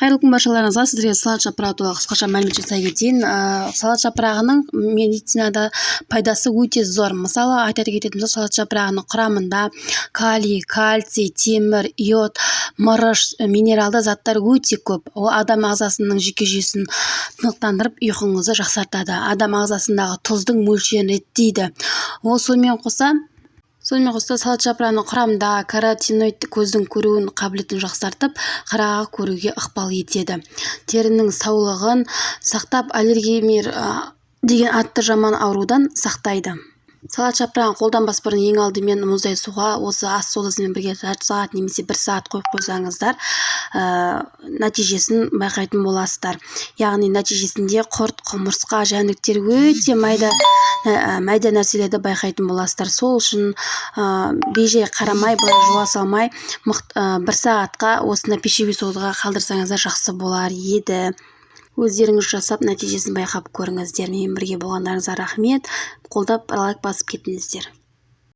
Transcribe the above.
Қайырлы күн баршаларыңызға! Сіздерге салат жапырағы туралы қысқаша мәлімет жасай кетейін. Салат жапырағының медицинада пайдасы өте зор. Мысалы, айта кететін болсақ, салат жапырағының құрамында калий, кальций, темір, йод, мырыш, минералды заттар өте көп. Ол адам ағзасының жүйке жүйесін тынықтандырып, ұйқыңызды жақсартады, адам ағзасындағы тұздың мөлшерін реттейді. Ол сонымен қоса салат жапырағының құрамында каротиноид көздің көруін қабілетін жақсартып, қырағы көруге ықпал етеді, терінің саулығын сақтап, аллергия деген атты жаман аурудан сақтайды. Салат жапырағын қолданбас бұрын ең алдымен мұздай суға осы ас содасымен бірге жарты сағат немесе бір сағат қойып қойсаңыздар, нәтижесін байқайтын боласыздар. Яғни нәтижесінде құрт, құмырсқа, жәндіктер, өте майда майда нәрселерді байқайтын боласыздар. Сол үшін бейжай қарамай, былай жуа салмай, бір сағатқа осындай пищевой содаға қалдырсаңыздар, жақсы болар еді. Өздеріңіз жасап, нәтижесін байқап көріңіздер. Менімен бірге болғандарыңызға рахмет. Қолдап, лайк басып кетіңіздер.